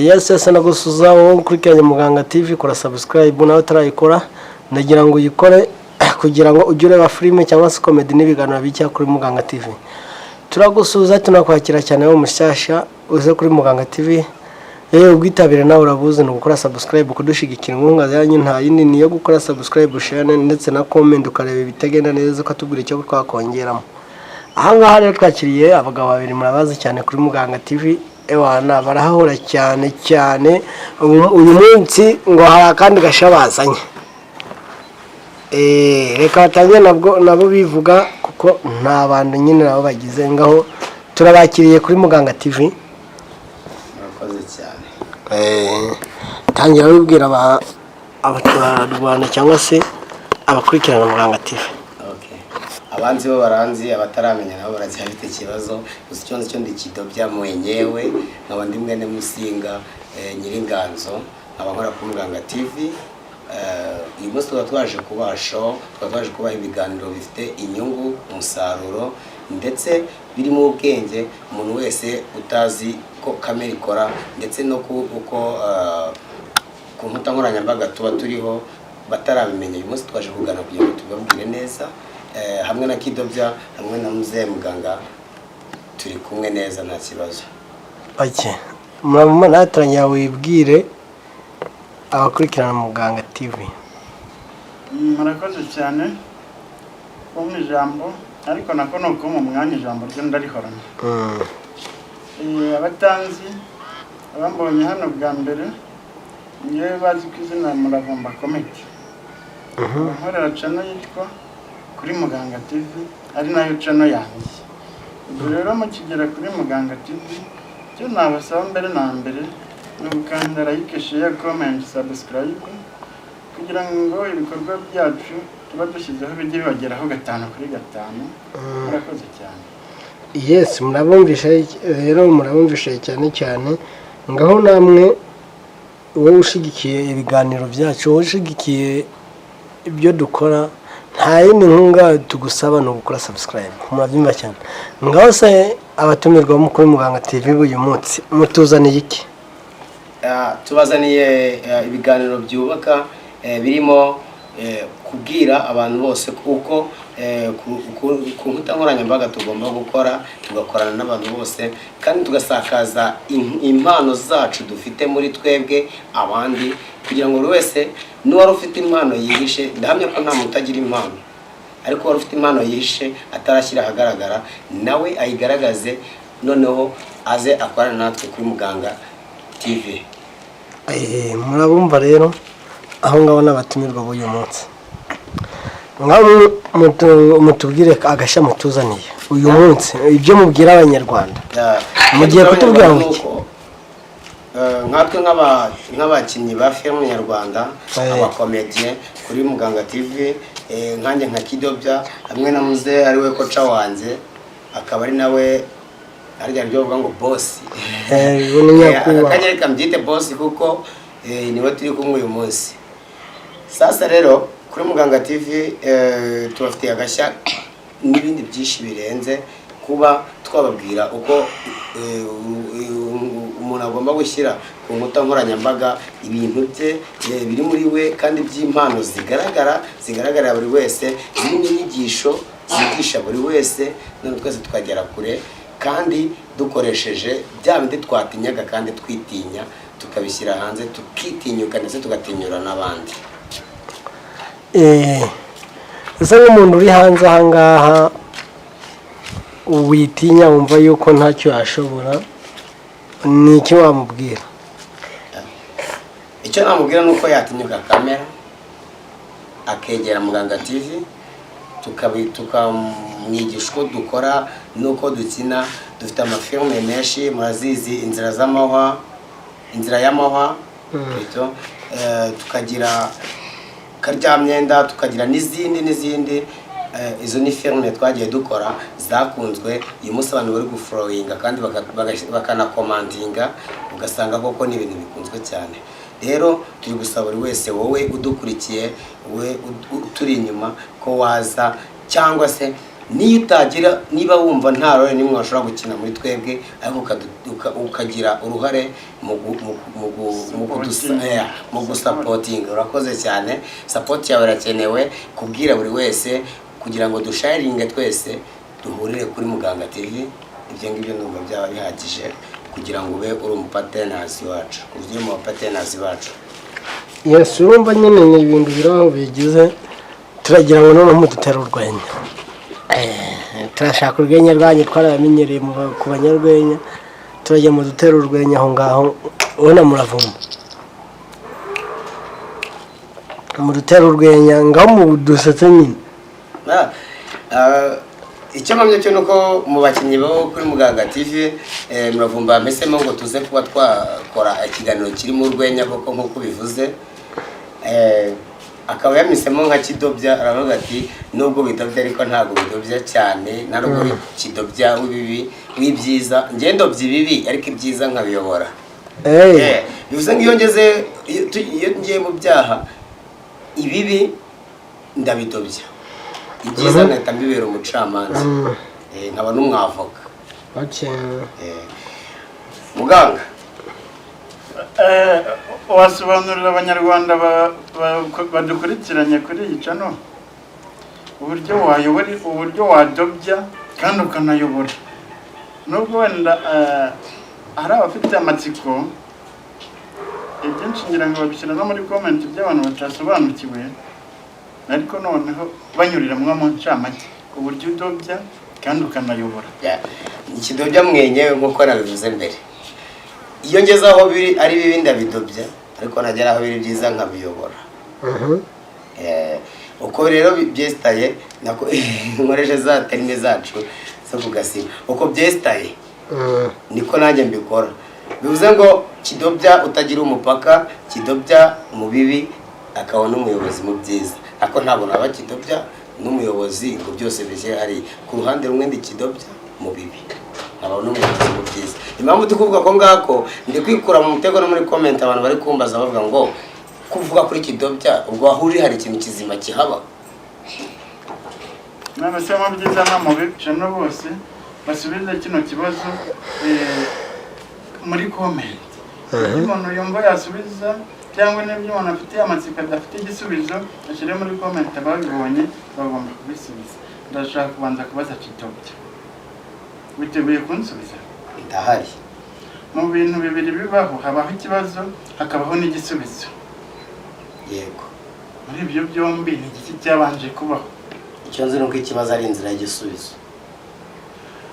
Yes, nagusuza wowe ukurikiranye Muganga TV. Kora subscribe nawe utarayikora, ndagira ngo uyikore kugira ngo ujye ureba filime cyangwa se comedy n'ibiganiro bijya kuri Muganga TV. Turagusuza, tunakwakira cyane wowe mushyashya uze kuri Muganga TV. Yewe, ubwitabire nawe urabuzi, ni ugukora subscribe, kudushyigikira. Inkunga yanyu nta yindi, ni iyo gukora subscribe, share ndetse na comment, ukareba ibitagenda neza ukatubwira icyo twakongeramo. Ahangaha rero twakiriye abagabo babiri murabazi cyane kuri Muganga TV. Ewana, barahahora cyane cyane. Uyu munsi ngo hari akandi gashya bazanye. Reka batangire nabwo nabo bivuga, kuko nta bantu nyine nabo bagize. Ngaho turabakiriye kuri Muganga TV. Murakoze cyane. Tangira wibwira abaturarwanda cyangwa se abakurikirana Muganga TV. Okay. Abanzi bo baranzi, abataramenya nabo baracyafite ikibazo. Gusa icyo nzi cyo, ndi Kidobya mwenyewe, nkaba ndi mwene Musinga, Nyiringanzo, nkaba nkora kuri Muganga TV. Uyu munsi tukaba twaje kubaha show, tukaba twaje kubaha ibiganiro bifite inyungu, umusaruro, ndetse birimo ubwenge. Umuntu wese utazi ko kamera ikora, ndetse no ku uko ku nkuta nkoranyambaga tuba turiho batarabimenya, uyu munsi twaje kugana kugira ngo tubabwire neza. Hamwe na Kidobya, hamwe na Muzehe Muganga, turi kumwe neza, nta kibazo. Bake murabona, natangira wibwire abakurikirana Muganga TV. Murakoze cyane kumpa ijambo, ariko nako ni ukumpa umwanya, ijambo ryo ndarihorana. Abatanzi, abambonye hano bwa mbere, ngewe bazi ko izina Muravumba Comedy, nkorera channel yitwa kuri Muganga TV, ari nayo channel yanjye. Ubwo rero mukigera kuri Muganga TV, icyo nabasaba mbere na mbere ni ugukanda like, share, comment, subscribe, kugira ngo ibikorwa byacu tuba dushyizeho bijye bibageraho gatanu kuri gatanu. Murakoze cyane. Yes, murabumvisha rero, murabumvisha cyane cyane. Ngaho namwe, wowe ushigikiye ibiganiro byacu, wowe ushigikiye ibyo dukora, nta yindi nkunga tugusaba, ni ugukora subscribe. Murabyumva cyane. Ngaho se abatumirwa kuri Muganga TV uyu munsi mutuzaniye iki? Tubazaniye ibiganiro byubaka, birimo kubwira abantu bose uko ku nkuta nkoranyambaga tugomba gukora, tugakorana n'abantu bose, kandi tugasakaza impano zacu dufite muri twebwe abandi, kugira ngo buri wese n'uwari ufite impano yihishe, ndahamya ko nta muntu utagira impano, ariko wari ufite impano yihishe atarashyira ahagaragara, nawe ayigaragaze, noneho aze akorane natwe kuri Muganga TV. Murabumva rero, aho ngaho n'abatumirwa b'uyu munsi. Ngaho mutubwire agashya mutuzaniye uyu munsi, ibyo mubwira Abanyarwanda. Mugiye kutubwira ngo iki? Nuko, nkatwe nk'abakinnyi ba filime nyarwanda, abakomediye kuri Muganga TV, nkanjye nka Kidobya hamwe na Muze ariwe coach wanjye, akaba ari nawe harya ryo bavuga ngo boss. Ubu ni nyakubahwa. Akanya reka mbyite boss, kuko niwe turi kumwe uyu munsi. Sasa rero kuri Muganga TV tubafitiye agashya n'ibindi byinshi birenze kuba twababwira uko umuntu agomba gushyira ku nkuta nkoranyambaga ibintu bye biri muri we, kandi by'impano zigaragara, zigaragarira buri wese, zirimo inyigisho zigisha buri wese, none twese tukagera kure, kandi dukoresheje bya bindi twatinyaga kandi twitinya, tukabishyira hanze, tukitinyuka, ndetse tugatinyura n'abandi. Ese nk'umuntu uri hanze aha ngaha witinya, wumva yuko ntacyo yashobora, ni iki wamubwira? Icyo namubwira ni uko yatinyuka kamera, akegera Muganga TV, tukamwigisha uko dukora n'uko dukina. Dufite amafilime menshi murazizi, Inzira z'amahwa, Inzira y'amahwa plutôt, tukagira Karyamyenda, tukagira n'izindi n'izindi. Izo ni filime twagiye dukora zakunzwe. Uyu munsi abantu bari gufollowinga kandi bakanakomantinga, ugasanga koko ni ibintu bikunzwe cyane. Rero turi gusaba buri wese, wowe udukurikiye, wowe uturi inyuma, ko waza cyangwa se Niyo utagira, niba wumva nta role nimwe washobora gukina muri twebwe, ariko ukagira uruhare mu gu- mu mu gu- mu kudusa- mu gusupportinga, urakoze cyane. Support yawe irakenewe, kubwira buri wese kugira ngo dusharinge twese, duhurire kuri Muganga TV. Ibyo ngibyo ndumva byaba bihagije kugira ngo ube uri umupartners wacu, ujye mu bapartners bacu. Yes, urumva nyine ni ibintu biri aho bigize. Turagira ngo noneho mudutere urwenya. Turashaka urwenya rwanyu, twarabamenyereye ku banyarwenya. Turagira ngo dutere urwenya aho ngaho, ubona muravumba, mudutere urwenya ngaho, mudusetse nyine. Icyo mpamya cyo ni uko mu bakinnyi bo kuri Muganga TV, Muravumba mpisemo ngo tuze kuba twakora ikiganiro kirimo urwenya koko nk'uko bivuze. Akaba yamisemo nka Kidobya, aravuga ati nubwo bidobya ariko ntabwo bidobya cyane, nta nubwo kidobya w'ibibi w'ibyiza, njye ndobya ibibi ariko ibyiza nkabiyobora. Bivuze ngo iyo ngeze iyo ngiye mu byaha, ibibi ndabidobya, ibyiza nkahita mbibera umucamanza. Nkaba n'umwavoka. Muganga. Wasobanurira abanyarwanda badukurikiranye kuri iyi channel uburyo wayobora, uburyo wadobya kandi ukanayobora, nubwo wenda hari abafite amatsiko, ibyinshi ngira ngo babishyira no muri comment by'abantu batasobanukiwe, ariko noneho banyuriramo mu ncamake uburyo udobya kandi ukanayobora. Yeah. Ikidobya mwenyewe, nk'uko nabivuze mbere, iyo ngeze aho biri ari bibi ndabidobya, ariko nagera aho biri byiza nkabiyobora. Uko rero byesitaye nako nkoreshe za terme zacu zo ku gasiba, uko byesitaye niko nanjye mbikora. Bivuze ngo kidobya utagira umupaka, kidobya mu bibi akaba n'umuyobozi mu byiza, ariko ntabwo naba kidobya n'umuyobozi ngo byose bishyire hariya ku ruhande rumwe. Ndi kidobya mu bibi nkaba n'umuyobozi mu byiza. Impamvu ndi kuvuga ko ngako, ndi kwikura mu mutego no muri comment abantu bari kumbaza bavuga ngo kuvuga kuri kidobya, ubwo aho uri hari ikintu kizima kihaba? None se mu byiza no mu bibi, channel bose basubize kino kibazo muri comment. Ibyo umuntu yumva yasubiza cyangwa n'ibyo umuntu afitiye amatsiko adafite igisubizo, ashyire muri comment, ababibonye bagomba kubisubiza. Ndashaka kubanza kubaza Kidobya, witeguye kunsubiza? Ndahari. Mu bintu bibiri bibaho, habaho ikibazo, hakabaho n'igisubizo. Yego. Muri ibyo byombi ni igiki cyabanje kubaho? Icyo nzi ni uko ikibazo ari inzira y'igisubizo.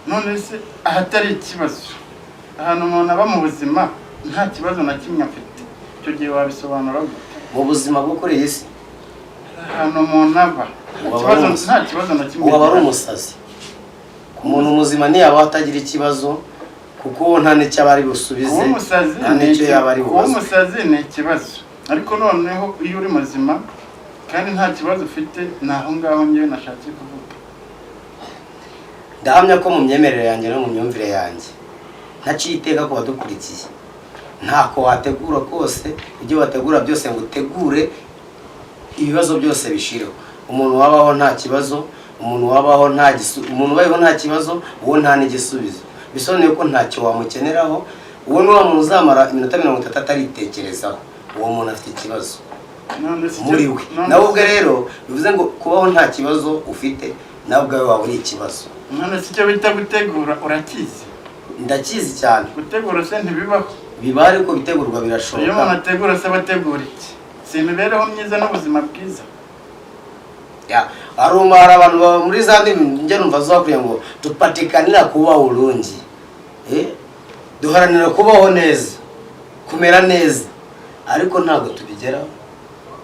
None se ahatari ikibazo, ahantu umuntu aba mu buzima nta kibazo na kimwe afite, icyo gihe wabisobanura gute? Mu buzima bwo kuri iyi si? Ahantu umuntu aba nta Waba kibazo ari umusazi. nta kibazo na kimwe Ubu aba ari gihari. umusazi. Umuntu muzima ntiyaba atagira ikibazo, kuko uwo nta n'icyo aba ari busubize, Kuba umusazi nta ni n'icyo yaba ari kuba bubaze. umusazi ni ikibazo, ariko noneho iyo uri muzima kandi nta kibazo ufite, ni aho ngaho ngewe nashatse kuvuga. Ndahamya ko mu myemerere yanjye no mu myumvire yanjye, ntaciye iteka ku badukurikiye, ntako wategura kose, ibyo wategura byose ngo utegure ibibazo byose bishireho, umuntu wabaho nta kibazo, umuntu wabaho nta gisu, umuntu ubayeho nta kibazo, uwo nta n'igisubizo. Bisobanuye ko ntacyo wamukeneraho. Uwo ni wa muntu uzamara iminota 30 ataritekerezaho. Uwo muntu afite ikibazo None se muri we. none Nawe ubwe rero, bivuze ngo kubaho nta kibazo ufite, nawe ubwawe waba uri ikibazo. None se icyo bita gutegura urakizi? Ndakizi cyane. Gutegura se ntibibaho? Biba, ariko bitegurwa Iyo umuntu birashoboka. ategura se aba ategura iki? Si imibereho myiza n'ubuzima bwiza? Yeah, hari abantu baba muri za ndimi njya numva zo kugira ngo dupatikanira kubaho urungi, duharanira kubaho neza, kumera neza, ariko ntabwo tubigeraho.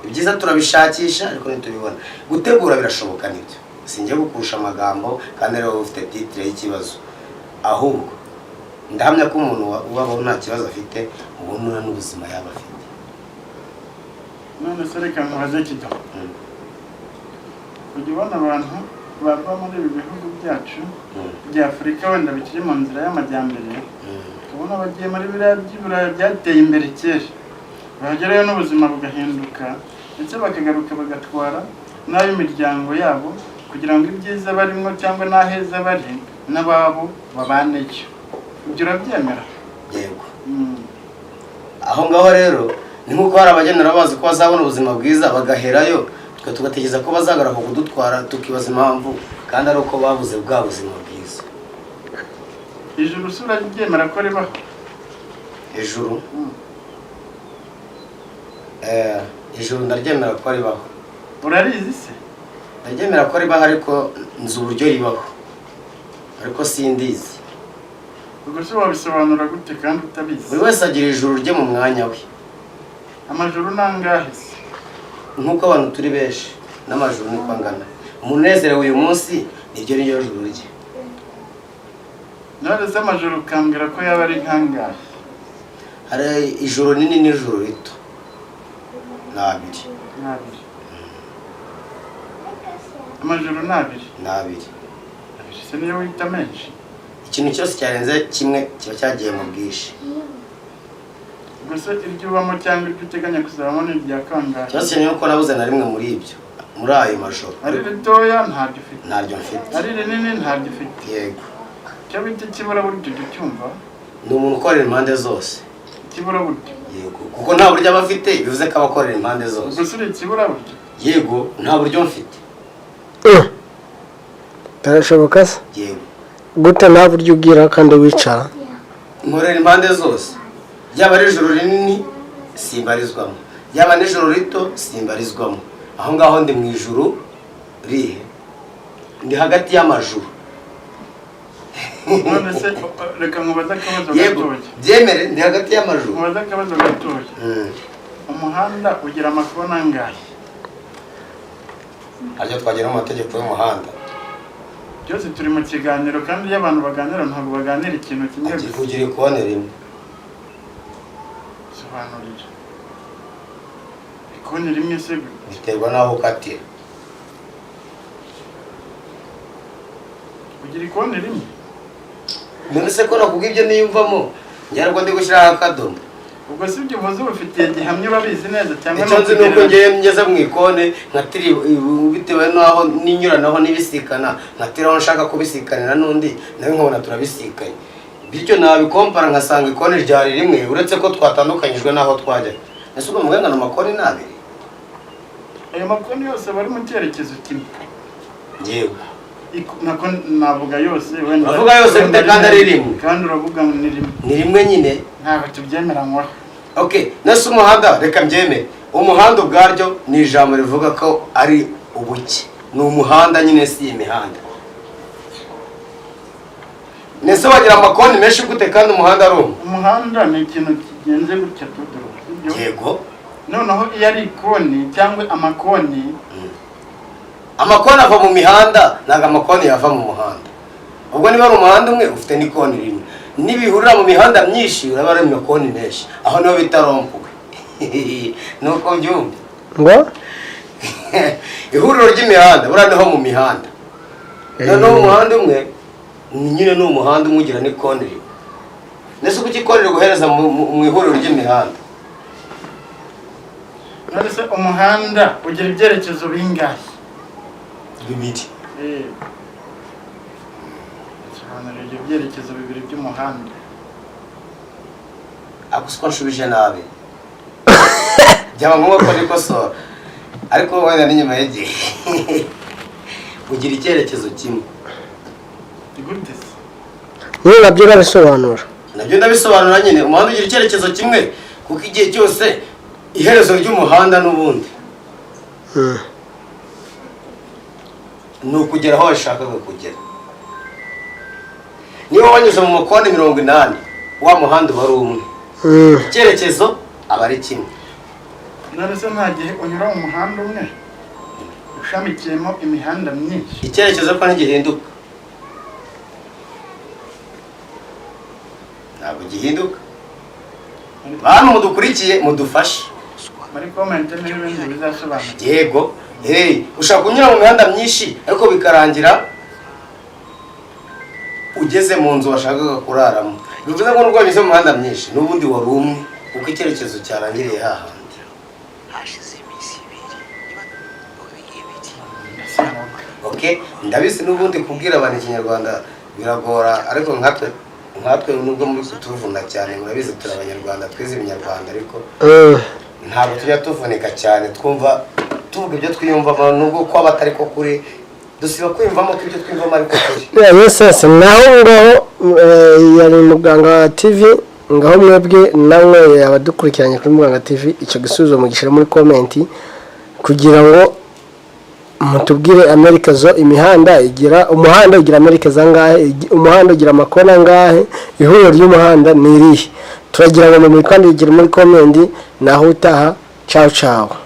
Ibyiza turabishakisha ariko ntitubibona. Gutegura birashoboka, nibyo. Sinjya gukurusha amagambo kandi ariwe ufite titre y'ikibazo. Ahubwo ndahamya ko umuntu ubaho nta kibazo afite, ubona n'ubuzima yaba afite. None se reka nkubaze, Kido. Ujya ubona abantu bava muri ibi bihugu byacu bya Afurika wenda bikiri mu nzira y'amajyambere, ukabona bagiye muri biriya by'i Burayi byateye imbere kera, bagerayo n'ubuzima bugahinduka, ndetse bakagaruka bagatwara n'ab'imiryango yabo. Kugira ngo ibyiza barimo cyangwa n'aheza bari n'ababo babaneyo. Ibyo urabyemera? Yego. Aho ngaho rero ni nk'uko hari abagenera bazi ko bazabona ubuzima bwiza bagaherayo, twe tugategereza ko bazagaruka kudutwara, tukibaza impamvu kandi ari uko babuze bwa buzima bwiza. Ijuru se uraryemera ko ribaho? Ijuru? Ijuru ndaryemera ko ribaho. Urarizi se? Ndaryemera ko ribaho, ariko nzi uburyo ribaho, ariko sindizi. Ubwo se wabisobanura gute kandi utabizi? Buri wese agira ijuru rye mu mwanya we. Amajuru ni angahe se? Nk'uko abantu turi benshi, n'amajuru niko angana. Umuntu unezerewe uyu munsi, niryo niryo juru rye. None se amajuru ukambwira ko yaba ari nk'angahe? Hari ijuru nini n'ijuru rito, ni abiri. Ni abiri. Amajuru ni abiri? Ni abiri. Abiri se niyo wita menshi? Ikintu cyose cyarenze kimwe kiba cyagiye mu bwinshi. Ubwo se iryo ubamo cyangwa iryo uteganya kuzabamo ni irya kangahe? Ikibazo cyane ni uko nabuze na rimwe muri ibyo, muri ayo majoro. Ari ritoya ntaryo ufite? Ntaryo mfite. Ari rinini ntaryo ufite? Yego. Icyo bita ikiburaburyo ujya ucyumva? Ni umuntu ukorera impande zose. Ikiburaburyo? Yego, kuko nta buryo aba afite, bivuze ko aba akorera impande zose. Ubwo se uri ikiburaburyo? Yego, nta buryo mfite. Birashoboka se? Yego. Gute nta buryo ugira kandi wicara? Nkorera impande zose. Yaba ari ijoro rinini simbarizwamo, yaba n'ijoro rito simbarizwamo. Aho ngaho ndi mu ijuru rihe? Ndi hagati y'amajuru. None se reka nkubaze akabazo Yego. gatoya. Byemere, ndi hagati y'amajuru. Nkubaze akabazo gatoya. Umuhanda ugira amakona angahe? Harya twagera mu mategeko y'umuhanda? Byose turi mu kiganiro, kandi iyo abantu baganira ntabwo baganira ikintu kimwe Agiye gusa. Kugira ikone rimwe. Sobanurira. Ikoni rimwe se gute? Biterwa n'aho ukatira. Ugira ikoni rimwe? None se ko nakubwiye ibyo niyumvamo, njye ndi gushyiraho akadomo. Ubwo si ibyo uvuze ubifitiye gihamya, urabizi neza cyangwa Icyo nzi ni uko ukugereranya? ngewe ngeze mu ikone nkatira, bitewe n'aho ninyuranaho n'ibisikana, nkatira aho nshaka kubisikanira n'undi nawe nkabona turabisikanye, bityo nabikompara ngasanga ikone ryari rimwe, uretse ko twatandukanyijwe n'aho twajya. Ese ubwo muvuga ngo ni amakoni ni abiri? Ayo makoni yose aba ari mu cyerekezo kimwe? Yego. Nako navuga yose wenda. Uravuga yose Wenda bite kandi ari rimwe? Kandi uravuga ngo ni rimwe. Ni rimwe nyine. Ntabwo tubyemeranywaho. Okay, nese umuhanda, reka mbyemere, umuhanda ubwaryo ni ijambo rivuga ko ari ubuke, ni umuhanda nyine, si imihanda. Nese wagira amakoni menshi gute kandi umuhanda ari umwe? Umuhanda ni ikintu kigenze gutya tudoro, sibyo? Yego. Noneho iyo ari ikoni cyangwa amakoni? Amakoni ava mu mihanda, ntabwo amakoni yava mu muhanda. Ubwo niba ari umuhanda umwe ufite n'ikoni rimwe, nibihurira mu mihanda myinshi uraba ari amakoni menshi. Aho niho bita rond-point, nuko mbyumva. Ngo? Ihuriro ry'imihanda buriya niho mu mihanda. Noneho umuhanda umwe ni nyine ni umuhanda umwe ugira n'ikoni rimwe. Ndetse uko ikoni riguhereza mu ihuriro ry'imihanda. None se umuhanda ugira ibyerekezo bingahe? Bibiri. Sobanura ibyo byerekezo bibiri by'umuhanda. Ako siko nshubije nabi, byaba ngombwa ko nikosora, ariko wenda ni nyuma y'igihe. Ugira icyerekezo kimwe. Ni gute se? Nyine nabyo urabisobanura. Nabyo ndabisobanura nyine. Umuhanda ugira icyerekezo kimwe kuko igihe cyose iherezo ry'umuhanda n'ubundi ni ukugera aho washakaga kugera. Niba wanyuze mu makoni 80, wa muhanda uba ari umwe. Icyerekezo aba ari kimwe. None se nta gihe unyura mu muhanda umwe ushamikiyemo imihanda myinshi? Icyerekezo ko ntigihinduka, ntabwo gihinduka. Bantu mudukurikiye, mudufashe. Muri comment n'ibindi bizasobanura. Yego, hey, ushobora kunyura mu mihanda myinshi ariko bikarangira ugeze mu nzu washakaga kuraramo. Bivuze ngo nubwo wanyuze mu mihanda myinshi, n'ubundi wari umwe, kuko icyerekezo cyarangiriye hahandi. Hashize iminsi ibiri, ibiri. Igiswahili. Sawa. Okay, ndabizi n'ubundi kubwira abantu Ikinyarwanda biragora, ariko nkatwe nubwo muri kutuvuna cyane, murabizi turi Abanyarwanda, twize Ibinyarwanda, ariko ntabwo tujya tuvunika cyane. Twumva tuvuga ibyo twiyumvamo, nubwo kwaba atari ko kuri, dusiba kwiyumvamo ko ibyo twiyumvamo ariko kuri. Yeah, yes, naho ngaho yari Muganga TV. Ngaho mwebwe namwe abadukurikiranye kuri Muganga TV, icyo gisubizo mugishyira muri comment kugira ngo mutubwire amerekezo imihanda igira. Umuhanda ugira amerekezo angahe? Umuhanda ugira amakona angahe? Ihuriro ry'umuhanda ni irihe? Turagira ngo mubikandikire muri comment. Naho utaha, ciao ciao.